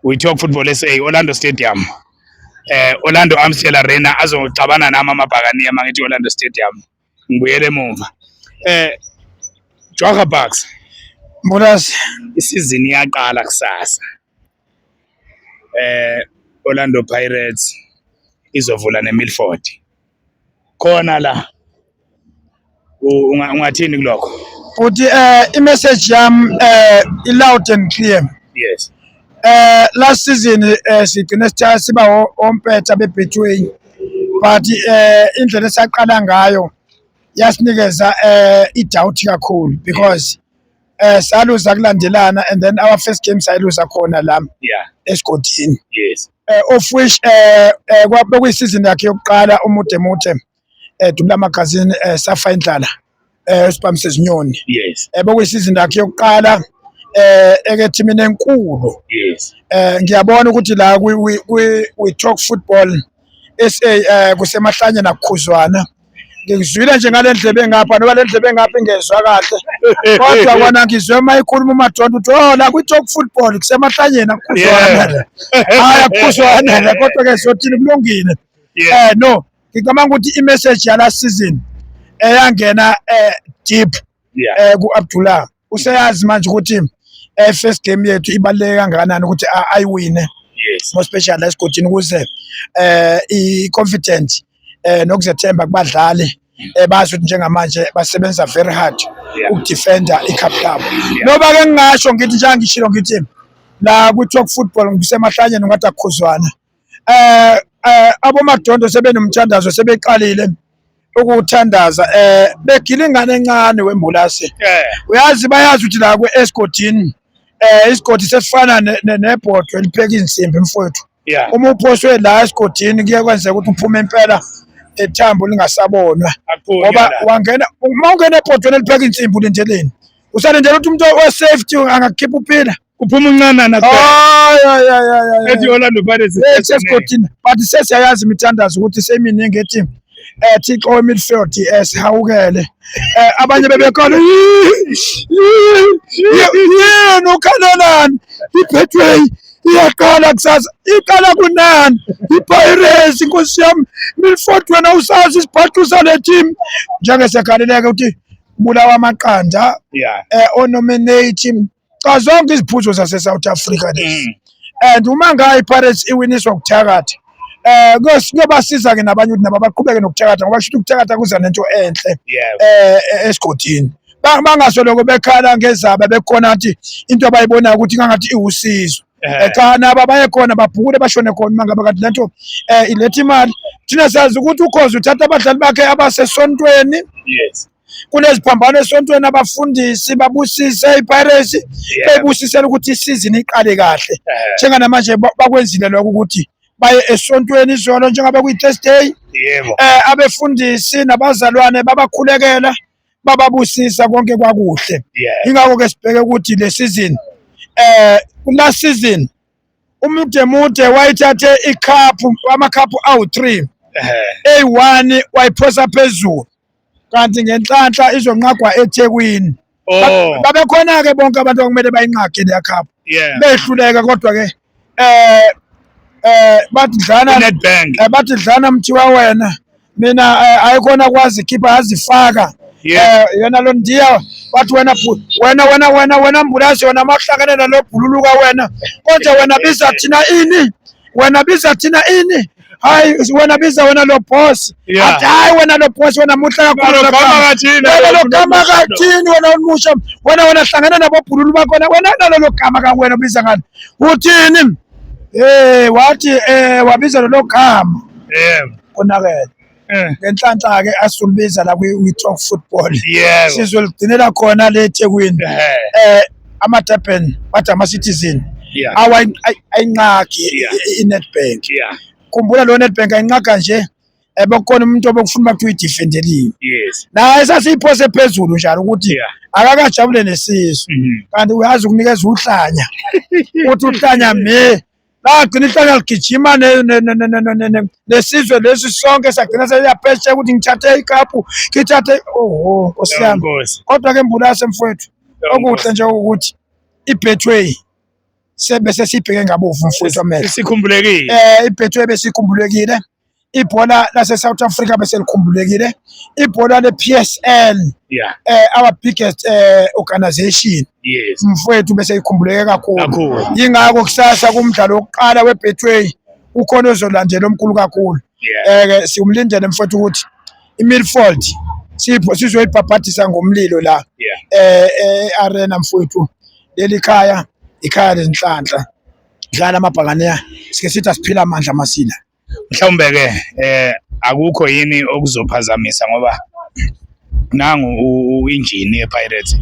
We Talk Football SA, Orlando Stadium. Orlando Amstel Arena, azoxabana nami amabhakaniya mangithi Orlando Stadium. Ngibuyele emuva. Jwara Bucks. Mbulazi. Isizini iyaqala kusasa. Orlando Pirates izovula neMilford. Khona la ungathini kulokho? Uthi i-message yami i-loud and clear. Last season sigcine sithatha siba ompetha beBetway, but indlela esaqala ngayo yasinikeza i-doubt kakhulu because saluza kulandelana and then our first game sayiluza khona la esigodini, of which bekuyisizini yakhe yokuqala umude mude Dubula Magazine, safa indlala esibhamu sezinyoni. Bekuyisizini yakhe yokuqala ekethimini enkulu. Ngiyabona ukuthi la we Talk Football SA kusemahlanye nakukhuzwana. Ngizwile nje ngale ndlebe engapha, noba le ndlebe engapha ingezwa kahle, kodwa kona ngizwe uma ikhuluma uMadondo ukuthi, oh, la kwi-Talk Football kusemahlanyeni akukhuzwana. Hayi, akukhuzwana la, kodwa ke sothini, kulungile. No, ngicabanga ukuthi i-message yala season eyangena deep ku-Abdullah, useyazi manje ukuthi first game yethu ibaluleke kangakanani ukuthi ayiwine, more especially la esigodini, ukuze i-confident nokuzethemba kubadlali, bazi ukuthi njengamanje basebenza very hard ukudefenda i-cup yabo. Noba ke ngingasho ngithi, njengoba ngishilo ngithi la kwi-Talk Football ngisemahlanyeni ngathi akukhuzwana, abomadondo sebenomthandazo, sebeqalile ukuthandaza begila ingane encane wembulase. Uyazi, bayazi ukuthi la kwe-esigodini isigodi sesifana nebhodwe elipheka insimbi, mfowethu. Uma uphoswe la esigodini, kuye kwenzeka ukuthi uphume impela ethambo lingasabonwa. Akuphunywa ngoba la. Wangena, uma ungena ebhodweni elipheka insimbi, ulindeleni? Usalindela ukuthi umuntu we-safety angakukhipha uphila? Kuphuma uncanana kuphela. Hayi, hayi, hayi, hayi, hayi. Ethi Orlando Pirates. Sesigodini, but sesiyayazi imithandazo ukuthi seminingi ethi Thixo we-Milford sihawukele. Abanye bebekhala, yini ukhalelani? I-Betway iyaqala kusasa, iqala kunani iPirates? Inkosi yami, Milford, wena usazi isibhaxu sale team, njengesekhaleleke ukuthi bulawa amaqanda onominate. Cha, zonke iziphuzo zase-South Africa lezi, and uma ngayo iPirates iwiniswa ukuthakatha, kuyobasiza ke nabanye ukuthi nabo baqhubeke nokuthakatha, ngoba kusho ukuthi ukuthakatha kuza nento enhle esigodini. Bangasoloko bekhala ngezaba, bekhona ngathi into abayibonayo ukuthi ngangathi iwusizo. Cha, nabo abaye khona, babhukule, bashone khona uma ngabe kanti lento iletha imali. Thina siyazi ukuthi ukhozi uthatha abadlali bakhe abasesontweni. Kuneziphambano esontweni, abafundisi babusise iPirates, bebusisela ukuthi isizini iqale kahle. Njenganamanje bakwenzile lokho ukuthi baye esontweni izolo, njengoba kuyi-Thursday. Abefundisi nabazalwane babakhulekela, bababusisa, konke kwakuhle. Ingakho ke sibheke ukuthi le season, last season umude mude wayithathe icup, amacup awu-3, eyi-1 wayiphosa phezulu, kanti ngenhlanhla izonqagwa eThekwini. Babekhona-ke bonke abantu okumele bayinqage leya cup, behluleka, kodwa ke bathi dlana Nedbank. Bathi dlana mthiwa wena, mina ayikhona kwazi khipha azifaka. Yena lo ndiya bathi wena wena wena wena wena mbulazi, wena mahlangene nalo bhululuka wena, konje wena biza thina ini, wena biza thina ini, hayi wena biza wena lo boss. Athi hayi wena lo boss, wena muhle kakhulu. Lo lo gama gama. kathini, Wena lo lo gama musha lo. kathini, wena umusha wena, wena hlangana nabobhululu bakhona wena, nalolo gama ka wena ubiza ngani, uthini? Wathi wabiza lelo gama, konakele. Ngenhlanhla ke asulibiza la kwi We Talk Football, sizoligcinela khona le eThekwini. Ama Durban bathi ama Citizen ayinqaki iNedbank. Khumbula lo Nedbank ayinqaka nje, bekukhona umuntu obekufuna uma kuthiwa idefendelile, naye sasiyiphose phezulu njalo ukuthi akakajabule nesizwe, kanti uyazi ukunikeza uhlanya, uthi uhlanya me, lagcina ihlanya ligijima nesizwe lesi sonke, sagcina seliyaphesheya ukuthi ngithathe icup, ngithathe, oho nkosi yami. Nkosi. Kodwa ke mbulase mfowethu, okuhle nje ukuthi iBetway Sebe sesibheke ngabovu mfowethu amehlo. Isikhumbulekile. IBetway besikhumbulekile. Ibhola lase South Africa bese likhumbulekile. Ibhola le PSL our biggest organization mfowethu bese ikhumbuleke kakhulu. Kakhulu. Yingakho kusasa kumdlalo wokuqala weBetway ukhona ozolandela omkhulu kakhulu. Ke sikumlindele mfowethu ukuthi iMilford sipho sizoyibhabhadisa ngomlilo la arena mfowethu. Leli khaya ikhaya lezinhlanhla. Dlala amabhakaniya sike sithi asiphila amandla amasila. Mhlawumbe ke akukho yini okuzophazamisa ngoba nangu u-injini yePirates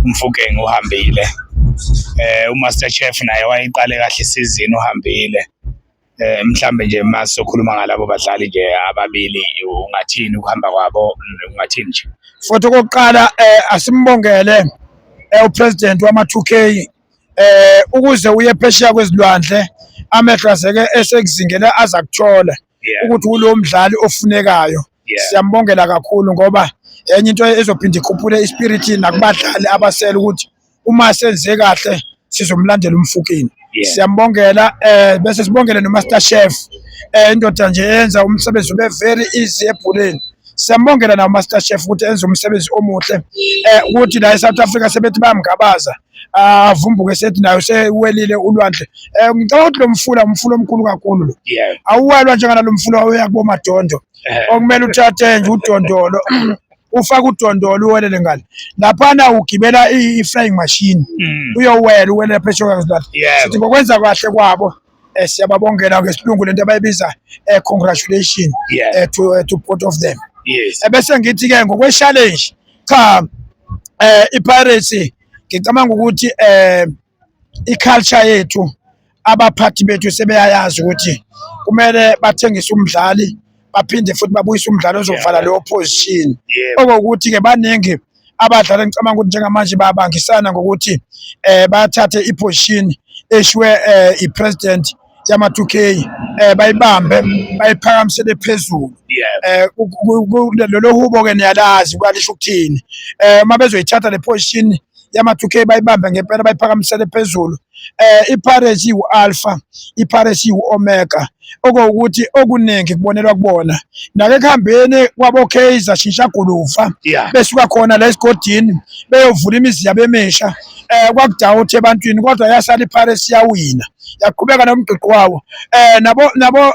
uMofokeng uhambile. uMaster Chef naye wayiqale kahle isizini uhambile. Mhlambe nje masizokhuluma ngalabo badlali nje ababili ungathini ukuhamba kwabo, ungathini nje? Futhi okokuqala asimbongele upresident wama 2K ukuze uye phesheya kwezilwandle amehlo azeke esekuzingela aza kuthola ukuthi ulo mdlali ofunekayo. Siyambongela kakhulu ngoba enye into ezophinda ikhuphule ispirit nakubadlali abasele ukuthi uma senze kahle sizomlandela uMofokeng. Siyambongela bese sibongele noMaster Chef, indoda nje eyenza umsebenzi ube very easy ebholeni. Siyambongela na Master Chef ukuthi enze umsebenzi omuhle, ukuthi la eSouth Africa sebethi bayamgabaza avumbuke sethi nayo sewelile ulwandle. Ngicabanga ukuthi lo mfula umfula omkhulu kakhulu lo. Awuwelwa njengalalo mfula oya kuboMadondo okumele uthathe nje udondolo ufake udondolo uwelele ngale. Laphana ugibela i-flying machine uyowela uwelele phesheya kwezilwandle. Sithi ngokwenza kahle kwabo siyababongela ngesilungu lento abayibiza congratulation to both of them. Ebese ngithi ke ngokwe challenge cha iPirates ngicabanga ukuthi iculture yethu abaphathi bethu sebeyayazi ukuthi kumele bathengise umdlali baphinde futhi babuyise umdlali ozovala leyo position. Okokuthi ke baningi abadlali ngicabanga ukuthi njengamanje babangisana ngokuthi bathathe iposition eshiwe ipresident yama 2K bayibambe bayiphakamisele phezulu. Lolo hubo ke niyalazi kwalisho ukuthini. Uma bezoyithatha le position yama 2K bayibambe ngempela bayiphakamisele phezulu. iPirates iwu-alpha, iPirates iwu-omega, okuwukuthi okuningi kubonelwa kubona. Nake ekuhambeni kwabo Kaizer shintsha gulufa besuka khona la esigodini beyovula imizi yabo emisha, kwakudawuthi ebantwini kodwa yasala iPirates yawina yaqhubeka nomgqigqo wawo.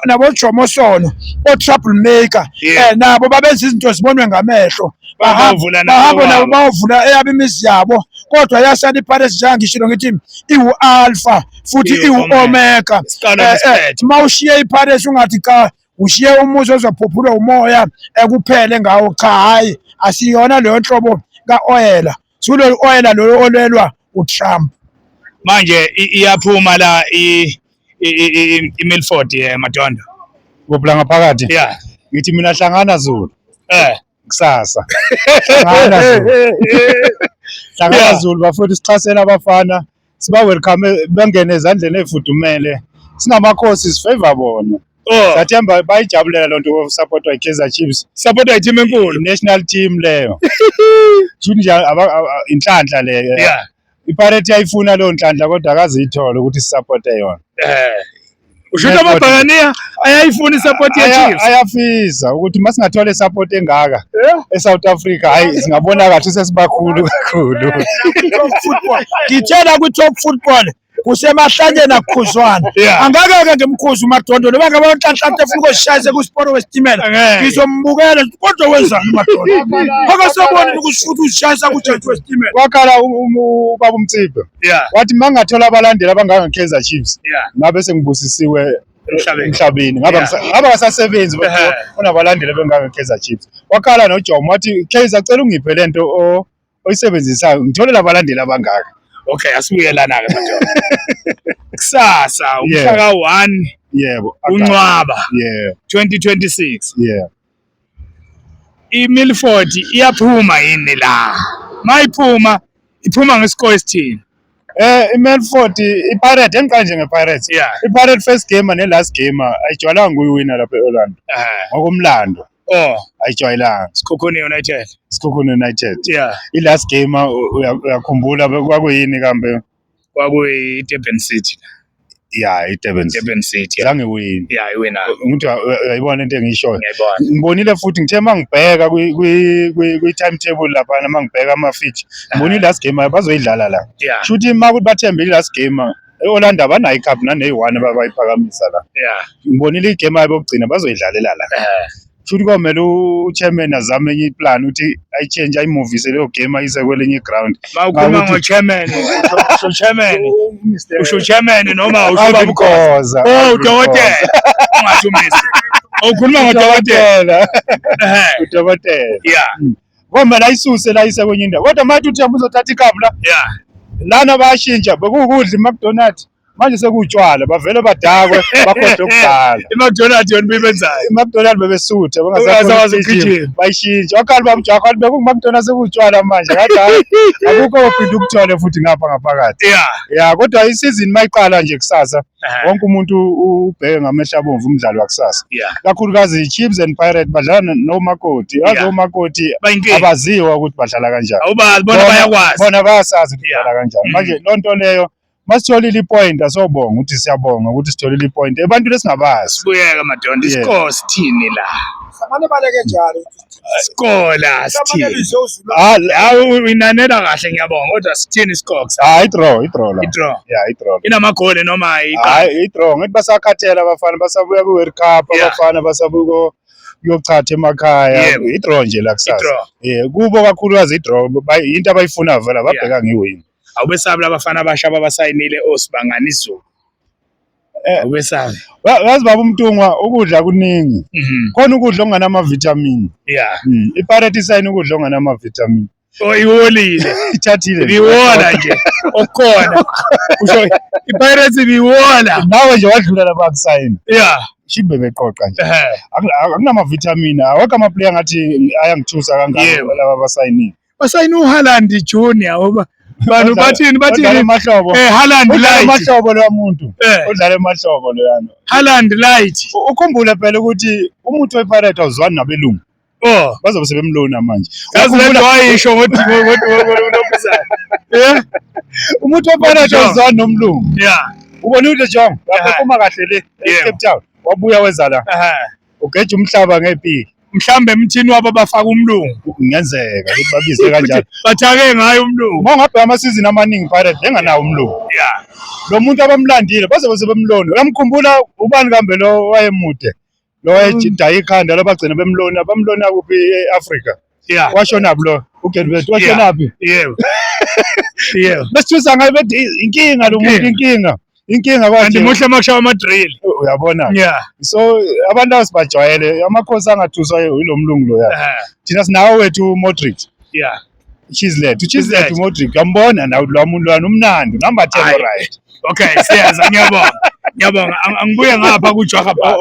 Nabo Jomo Sono o trouble maker nabo babenza izinto zibonwe ngamehlo. Bayovula nabo Bahamba nabo kwabo. bayovula eyabo imizi yabo kodwa yasala iPirates njengoba ngishilo ngithi iwu-alpha futhi Iwu-omega. iwu-omega. Isiqalo nesiphetho. Uma ushiye iPirates ungathi cha ushiye umuzi ozophuphulwa umoya ekuphele ngawo, cha hayi asiyona leyo nhlobo ka-oyela. Sulo oyela lo olwelwa uTrump. Manje iyaphuma la iMilford Madondo. Kuphi ngaphakathi? Ngithi mina hlangana Zulu. Kusasa. Hlangana Zulu. Hlangana Zulu bafowethu, sixhasene abafana, siba welcome bengene ezandleni ezifudumele. Singamakhosi sifavor bona. Sathemba bayijabulela lonto yokusupportwa iKaizer Chiefs. Supportwa i-team enkulu. National team leyo. Shuthi nje inhlanhla leyo. iPirates iyayifuna leyo nhlanhla kodwa akaziyithola ukuthi sisupporte yona. Usho ukuthi amabhakaniya ayayifuna isupport ye-Chiefs? Ayafisa ukuthi masingathola isupport engaka eSouth Africa, hayi singabona kahle sesibakhulu kakhulu. Top football. Ngitshela kwi-top football kusemahlanyeni akukhuzwana. Angeke ke ngimkhuze uMadondo noma ngabe uNhlanhla efuna ukuzishayisa kusiporo wesitimela. Ngizombukela kodwa wenzani uMadondo? Akasaboni ukuthi futhi uzishayisa kujantshi wesitimela. Wakhala ubaba uMtsiphe. Wathi mangathola abalandeli abanganga Kaizer Chiefs, ngabe sengibusisiwe emhlabeni. Ngabe akasasebenzi unabalandeli abanganga Kaizer Chiefs. Wakhala noJomo wathi Kaizer cela ungiphe lento oyisebenzisayo ngithole labalandeli abangaka. Okay, asibuyelana ke manje. Kusasa umhla ka-1 uNcwaba 2026. iMilford iyaphuma yini la? Mayiphuma iphuma ngescore esithini? iMilford iPirates engiqale nje ngePirates. iPirates first game ne last game ayijwayelanga ukuyiwina lapha eOrlando. Ngokomlando. Ayijwayelanga. Sekhukhune United. Sekhukhune United. I-last game uyakhumbula kwakuyini kambe? Kwakuyi Durban City. Ya, iDurban City. Durban City. Zange win. Yeah, iwina. Ngithi uyayibona into engiyishoyo. Ngiyayibona. Ngibonile futhi ngithe mangibheka kwi timetable lapha, mangibheka ama fixture, ngibonile last game bazoyidlala la. Shuthi makuthi bathembile last game eOrlando abanayo icup nane-1 abayiphakamisa la. Ngibonile igame yabo yokugcina bazoyidlalela la. Futhi komele u-chairman azame enye iplan ukuthi ayichange, ayimovise leyo game, ayise kwelinye iground. Mawukhuluma ngo-chairman, usho chairman, usho chairman noma usho Alvin Baba Khoza? Khoza. Oh, udokotela. Ungathi uMr. Ukhuluma ngodokotela. Udokotela. Komele ayisuse la, ayise kwenye indawo. Kodwa manje uThemba uzothatha icup la. Lana bayashintsha, bekuwukudla iMcDonald, manje sekuwutshwala, bavele badakwe bakhohlwe ukudlala. I-McDonald's yona ibibenzayo. I-McDonald bebesutha. Bengasakwazi ukugijima. Bayishintsha, wakhala bamjaha, bekungu-McDonald, sekuwutshwala manje. Ngathi hayi, akukho ophinde ukuthole futhi ngapha ngaphakathi. Ya, kodwa isizini mayiqala nje kusasa, wonke umuntu ubheke ngamehlo abomvu umdlalo wakusasa, kakhulukazi i-Chiefs and Pirates badlala nomakoti, yazi, omakoti Bayinkinga. abaziwa ukuthi badlala kanjani. Awubazi bona, bayakwazi. Bona bayasazi ukuthi badlala kanjani. Manje loo nto leyo, masitholile ipoint, asobonga ukuthi siyabonga ukuthi sitholile ipoint ebantwini esingabazi. Sibuyeka madonda, iscore sithini la? Samane baleke njalo. Score la sithini? Ah. Hawu, uyinanela kahle, ngiyabonga, kodwa sithini iscore kusasa? Hayi, i-draw, i-draw la. I-draw. Ya, i-draw. Inamagoli noma iqanda? Hayi, i-draw. Ngithi basakhathela abafana, basabuya kwi-World Cup. Abafana basabuya kuyochatha emakhaya. I-draw nje la kusasa. I-draw. Kubo kakhulukazi i-draw, into abayifunayo vele ababheka ngiwin. Awubesabi labafana abasha ababasayinile osibangani izulu? Awubesabi? Yazi baba uMntungwa, ukudla kuningi. Khona ukudla okunganama-vitamin. I-Pirate isayine ukudla okunganama-vitamin. Oh, iwolile. Ithathile. Ibiwola nje okukhona. Usho iPirates ibiwola. Nawe nje wadlula lapha kusayina. Shibe beqoqa nje. Akunama-vitamin, awekho ama-player ngathi ayangithusa kangako laba abasayinile. Basayina uHaaland Junior, ngoba bantu bathini Odlala bathini emahlobo. Haaland Udlala light. emahlobo loya muntu. Udlala emahlobo loyana. Haaland light. Ukhumbule phela ukuthi umuthi wePirate awuzwani nabelungu. Oh. Bazobe sebemlona manje. Yazi le nto wayisho ngodingo. Umuthi wePirate Jong. awuzwani nomlungu. Ubona ukuthi Jong waphuma kahle le eCape Town. Wabuya weza la. Ugeja umhlaba ngepiki. Mhlambe emthini wabo bafaka umlungu. Kungenzeka ukuthi babize kanjalo. Bathake ngayo umlungu. Uma ungabheka amasizini amaningi Pirates bengenawo umlungu. Lo muntu abamlandile bazobe sebemlona. Uyamkhumbula ubani kambe lo wayemude? Lo wayejida ikhanda lo, bagcina bemlona, bamlona kuphi e-Africa? Washona phi lo? UGelbert washona phi? Yebo. Yebo. Besithusa ngayo bethi inkinga lo muntu, inkinga. Inkinga Kanti kwanje. muhle makushaya ama-drill. Uyabona? So abantu asibajwayele, amakhosi angathuswa yilo mlungu loya. Thina sinawo wethu Modric. Chislett, uChislett, uModric, uyambona nawe lo muntu lwana umnandi, number 10. Hayi. Right. Okay, siyaza, ngiyabonga. Ngiyabonga. Angibuye ngapha kuJwaha Park.